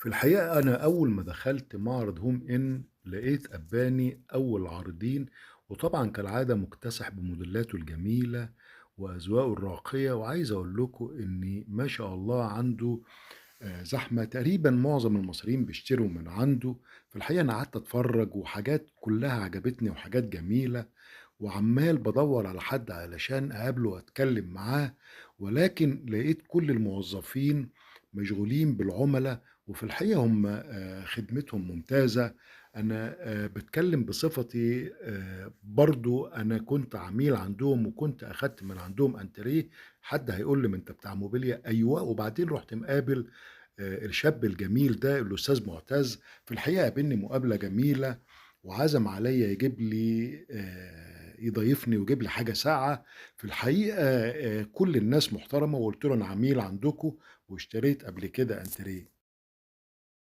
في الحقيقة أنا أول ما دخلت معرض هوم إن لقيت أباني أول عارضين، وطبعا كالعادة مكتسح بموديلاته الجميلة وأذواقه الراقية. وعايز أقول لكم إن ما شاء الله عنده زحمة، تقريبا معظم المصريين بيشتروا من عنده. في الحقيقة أنا قعدت أتفرج وحاجات كلها عجبتني وحاجات جميلة، وعمال بدور على حد علشان أقابله وأتكلم معاه، ولكن لقيت كل الموظفين مشغولين بالعملاء. وفي الحقيقة هم خدمتهم ممتازة. أنا بتكلم بصفتي برضو أنا كنت عميل عندهم وكنت أخدت من عندهم أنتريه. حد هيقول لي ما أنت بتاع موبيليا؟ أيوة. وبعدين رحت مقابل الشاب الجميل ده الأستاذ معتز. في الحقيقة قابلني مقابلة جميلة وعزم عليا يجيب لي يضيفني ويجيب لي حاجة ساقعة. في الحقيقة كل الناس محترمة، وقلت له أنا عميل عندكم واشتريت قبل كده أنتريه.